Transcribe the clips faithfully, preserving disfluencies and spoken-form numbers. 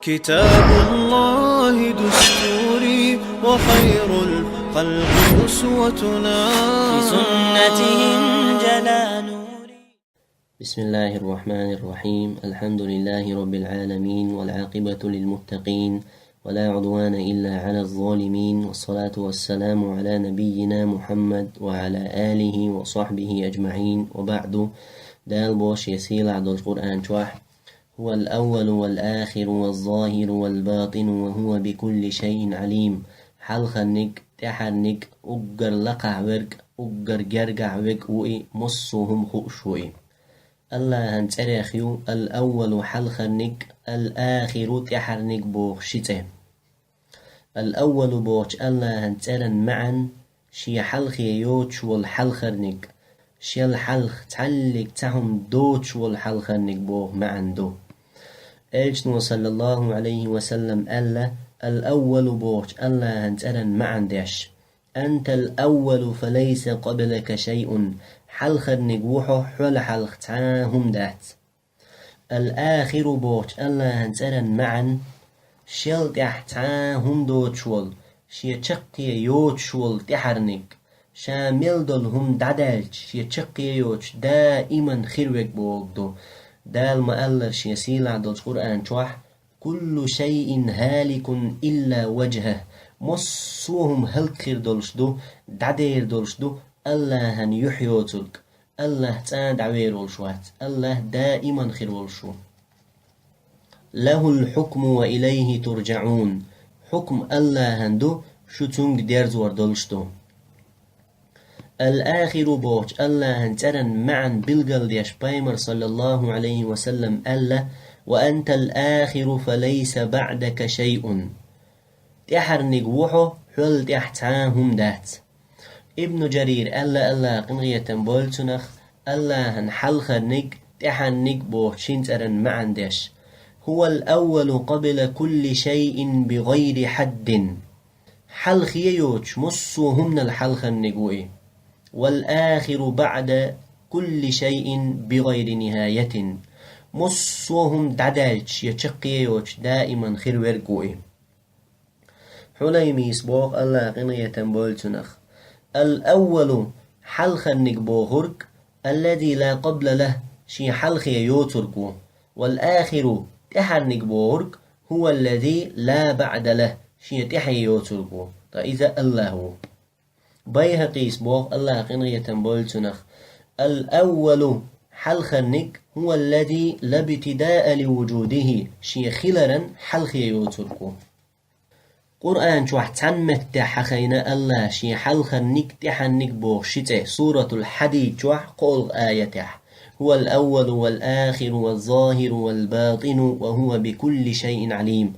كتاب الله دستوري وخير الخلق أسوتنا. بسنته انجلى نوري. بسم الله الرحمن الرحيم. الحمد لله رب العالمين، والعاقبة للمتقين، ولا عدوان إلا على الظالمين، والصلاة والسلام على نبينا محمد وعلى آله وصحبه أجمعين، وبعد. Дала боху шен сийлахь долчу Къуръан чохь: «هو الأول والآخر والظاهر والباطن وهو بكل شيء عليم». Хьалхарниг, тӀаьхьарниг, уггар лакхахь верг, уггар гергахь верг ву и, массо а хӀума хууш ву и. АллахӀан цӀерех ю «Ал-Аввалу» хьалхарниг, «Ал-Ахиру» тӀаьхьарниг боху ши цӀе. «Ал-Аввалу» бохучу АллахӀан цӀеран маьӀна шен хьалхе йоцуш волу хьалхарниг, шел хьалха цхьаллиг цхьа хӀума доцуш волу хьалхарниг боху маьӀна ду. Элчано, саллаллаху Ӏалайхи ва саллам, аьлла, «Ал-Аввалу» бохучу АллахӀан цӀеран маьӀна деш: «Антал аввалу фа лайса къаблака шайъун». Хьалхарниг ву хьо, хьол хьалха цхьа а хӀума дац. «Ал-Ахиру» бохучу АллахӀан цӀеран маьӀна: шел тӀаьхьа цхьа а хӀума доцуш волу, шен чаккхе йоцуш волу тӀаьхьарниг, ша мел долу хӀума дӀадаьлча, шен чаккхе йоцуш, даиман хир верг бохург ду. Дала ма-аллара шен сийлахь долчу Къуръан чохь: «Куллу шайъин хӀаликун илла важхӀаху». Массо а хӀума хӀаллакьхир долуш ду, дӀадер долуш ду АллахӀан юьхь йоцург. АллахӀ цкъа а дӀавер волуш вац, АллахӀ даиман хир волуш ву. «ЛахӀул хьукму ва илайхӀи туржаӀун». Хьукм АллахӀан ду, шу Цуьнга дерзор долуш ду. «Ал-Ахиру» бохучу АллахӀан цӀеран маьӀна билгалдеш Пайхамар, саллаллаху Ӏалайхи ва саллам, аьлла: «Ва антал ахиру фа лайса баӀдака шайъун». ТӀаьхьарниг ву хьо, хьол тӀаьхьа цхьа а хӀума дац. Ибну Жарир аьлла, АллахӀ къинхетам бойла цунах, АллахӀан хьалхарниг, тӀаьхьарниг бохучу шин цӀеран маьӀна деш: «ХӀувал аввалу къабла кулли шайъин би гӀайри хьаддин». Хьалхе йоцуш массо а хӀуманал хьалхарниг ву и. «Вал ахиру баӀда кулли шайъин би гӀайри нихӀаятин». Массо а хӀума дӀадаьлча, шен чаккхе йоцуш, даиман хир верг ву и. Хьулаймис боху, АллахӀ къинхетам бойла цунах: «Ал-аввалу», хьалхарниг бохург, «аллази ла къабла лахӀ», шен хьалхе йоцург ву. «Вал-ахиру», тӀаьхьарниг бохург, «хӀуваллази ла баӀда лахӀ», шен тӀаьхье йоцург ву. Ткъа иза АллахӀ ву. Байхьакъис боху, АллахӀ къинхетам бойла цунах: «Ал-аввалу», хьалхарниг, «хӀуваллази ла бтидаа ли вужудихӀи», шен хиларан хьалхе йоцург ву. Къуръан чохь цхьана меттехь хьахийна АллахӀа шен хьалхарниг, тӀаьхьарниг боху ши цӀе, Суратул Хьадид чохь кхоалгӀа аятехь: «ХӀувал аввалу вал ахиру ваз захиру вал батину ва хӀува би кулли шайъин Ӏалим».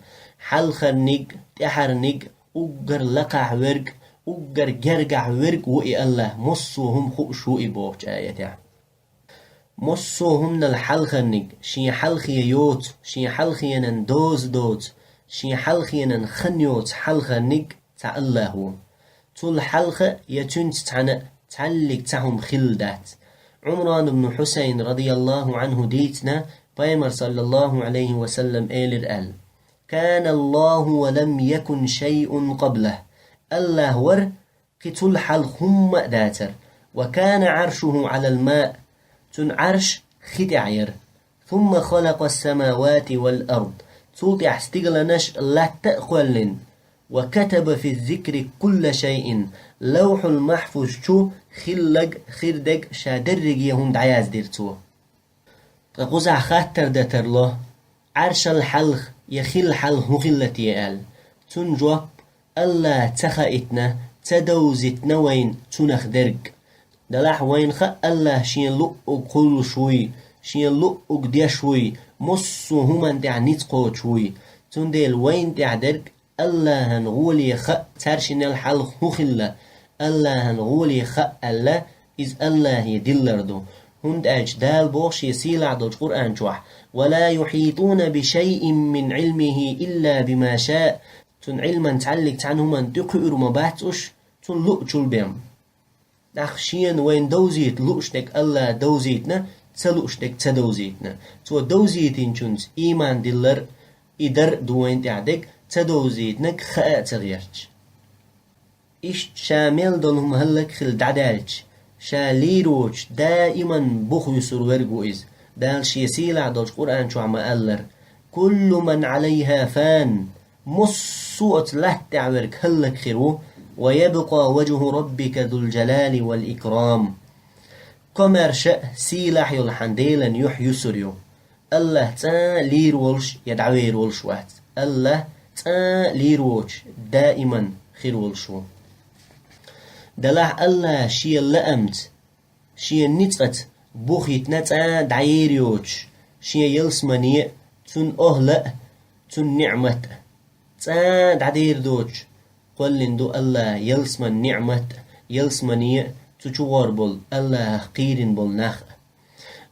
Хьалхарниг, тӀаьхьарниг, уггар лакхахь верг, уггар гергахь верг ву и АллахӀ, массо а хӀума хууш ву и бохучу аятехь. Массо а хӀуманал хьалхарниг, шен хьалхе йоцу, шен хьалхенан доза доцу, шен хьалхенан хан йоцу хьалхарниг цхьа АллахӀ ву. Цул хьалха я цуьнца цхьаьна а цхьаллиг цхьа хӀума хилла дац. Ӏумран ибн Хьусайн, радияллаху Ӏанху, дийцина, Пайхамар, саллаллаху Ӏалайхи ва саллам, элира аьлла: «Кана Аллаху ва лам якун шайъун къаблахӀ». АллахӀ вара, кхин цул хьалха хӀумма а дацара. «Ва кана Ӏаршуху Ӏалал маъ», цуьнан Ӏарш хи тӀехь яра. «Сумма халакъас самавати вал ард», цул тӀаьхьа стигланаш, латта а кхоьллина. «Ва катаба фи зикри кулла шайъин», Лавхьул Махьфуз чу хилларг, хирдерг, ша дерриге хӀума дӀаяздира цо. Ткъа кхузахь хаттар дан тарло: Ӏаршал хьалха я хил хьалха хӀун хилла те аьлла? Цуьнан жоп: АллахӀа ца хаийтина, ца довзийтина вайна цунах дерг. Делахь вайна хаьа АллахӀ шен луъург кхуллуш вуй, шен луъург деш вуй, массо а хӀуманна тӀехь ницкъ кхочуш вуй. Цундела вайна тӀехь дерг АллахӀан гӀоле хаьа, цаьршиннал хьалха хӀун хилла, АллахӀан гӀоле хаьа аьлла, иза АллахӀе диллар ду. ХӀунда аьлча Дала боху шен сийлахь долчу Къуръан чохь: «Ва ла юхьитуна би шайъин мин Ӏилмихи илла бима шаа». Цуьнан Ӏилман цхьаллиг цхьана хӀуманна тӀекхуьур ма бац уьш, цунна луъучул бен. ТӀаккха шена вайна довзийта лууш дерг АллахӀа довзийтина, ца лууш дерг ца довзийтина. Цо довзийтинчуьнца ийман диллар, И дар а ду вайна тӀехь дерг, ца довзийтинарг хаа а ца гӀерташ. Иштта ша мел долу хӀума хӀаллакьхила дӀадаьлча, ша лийр воцуш, даиман бух юсур верг ву иза. Дала шен сийлахь долчу Къуръан чохь ма-аллара: «Куллу ман Ӏалайха фан», массо а оцу латта тӀехь верг хӀаллакьхир ву, «ва ябкъа важху раббика зул-жалали вал-икрам». Комаьрша а, сийлахь йолу хьан Делан юьхь юсур ю. АллахӀ цкъа а лийр волуш я дӀавер волуш вац. АллахӀ цкъа а лийр воцуш, даиман хир волуш ву. Делахь АллахӀа шен лаамца, шен ницкъаца бух йитина цкъа а дӀаер йоцуш, шен ялсамане а, цуьнан охӀла а, цуьнан ниӀмат а. Цкъа а дӀадер доцуш кхоьллина ду АллахӀа ялсаман ниӀмат а, ялсамане а, цу чугӀор болу, АллахӀах кхийрина болу нах а.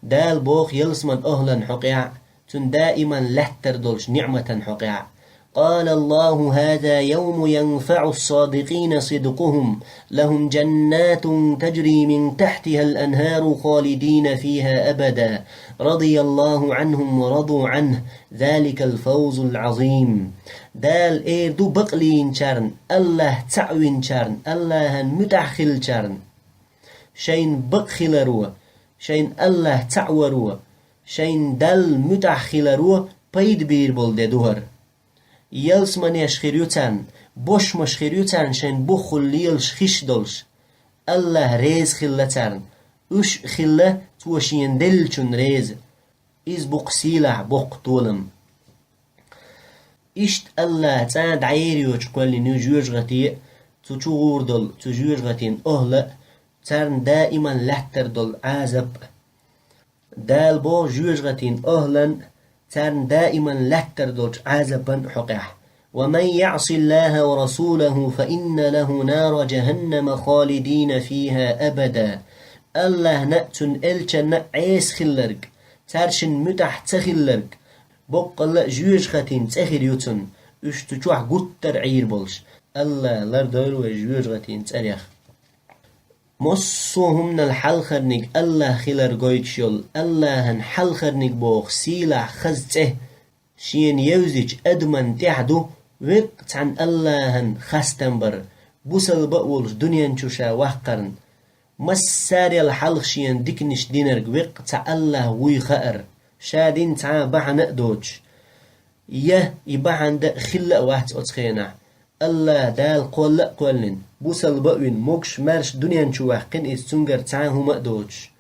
Дала боху ялсаман охӀлан хьокъехь а, цуьнан даиман лаьттар долчу ниӀматан хьокъехь а: «Къала Аллаху: хаза явму янфаӀу ссадикъина сидкъухум, лахум жаннатун тажри мин тахтихал анхару халидина фиха абада, радияллаху анхум ва раду анху, заликал фавзул азим». Дала эр ду бакълийначарна, АллахӀ цхьаъ винчарна, АллахӀан муьтӀахь хиллачарна: шайна бакъ хиларо, шайна АллахӀ цхьаъ варо, шайна Далла муьтӀахь хиларо пайда бийр болу де ду хӀара. Ялсаманеш хир ю царна, бошмаш хир ю царна шайн буххул лелаш хиш долуш. АллахӀ реза хилла царна. Уьш а хилла Цо Шена деллачунна реза. Иза бу-кх сийлахь боккха толам. Иштта АллахӀа цкъа а дӀаер йоцуш кхоьллина ю жоьжахати а, цу чу гӀур долу цу жоьжахатин охӀла а, царна даиман лаьттар долу Ӏазап а. Дала боху жоьжахатин охӀлан а, царна даиман лаьттар долчу Ӏазапан а хьокъехь: «Ва ман яӀси Аллаха ва расулаху, фа инна лаху нара жаханнама халидина фиха абада». АллахӀна а, Цуьнан элчанна а Ӏеса хилларг, цаьршинна муьтӀахь ца хилларг, боккъалла а жоьжахатин цӀе хир ю цунна, уьш цу чохь гуттар а Ӏийр болуш. АллахӀа лардойла вай жоьжахатин цӀарех. Массо а хӀуманал хьалхарниг АллахӀ хилар гойтуш йолу, АллахӀан хьалхарниг боху сийлахь хаза цӀе, Шена евзича адаман тӀехь ду веккъа цхьана АллахӀан хастам бар, бусалба а волуш дуьнен чу ша ваккхарна. Массарел хьалха шена диканаш динарг веккъа цхьа АллахӀ вуй хаар, ша дина цхьа а бахьана а доцуш. Я и бахьана дан а хилла а вац оцу хенахь. АллахӀа Дала кхолла а кхоьллина, бусалба а вина, могуш-маьрша дуьнен чу ваьккхина иза цуьнгара цхьа а хӀума а доцуш.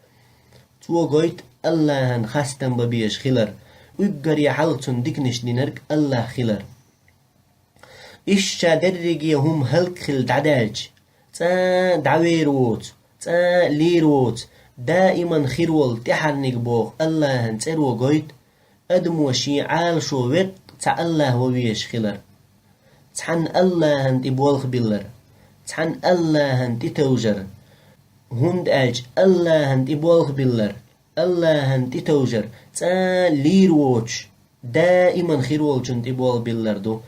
Цо гойту АллахӀан хастам бан безаш хилар, уггаре хьалха цунна диканаш динарг АллахӀ хилар. Иштта ша дерриге хӀума хӀаллакьхила дӀадаьлча, цкъа а дӀавер воцу, цкъа а лийр воцу, даиман хир волу тӀаьхьарниг боху АллахӀан цӀеро гойту адамо шен Ӏалашо веккъа цхьа АллахӀ ван везаш хилар. Цхьана АллахӀан тӀе болх биллар, цхьана АллахӀан тӀе товжар. ХӀунда аьлча АллахӀан тӀе болх биллар, АллахӀан тӀе товжар цкъа а лийр воцуш, даиман хир волчун тӀе болх биллар ду.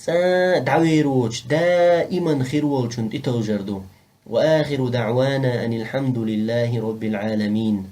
Цкъа а дӀавер воцуш, даиман хир волчун тӀе товжар ду. Ва ахиру даӀвана анил хьамду лиллахи роббил Ӏаламин.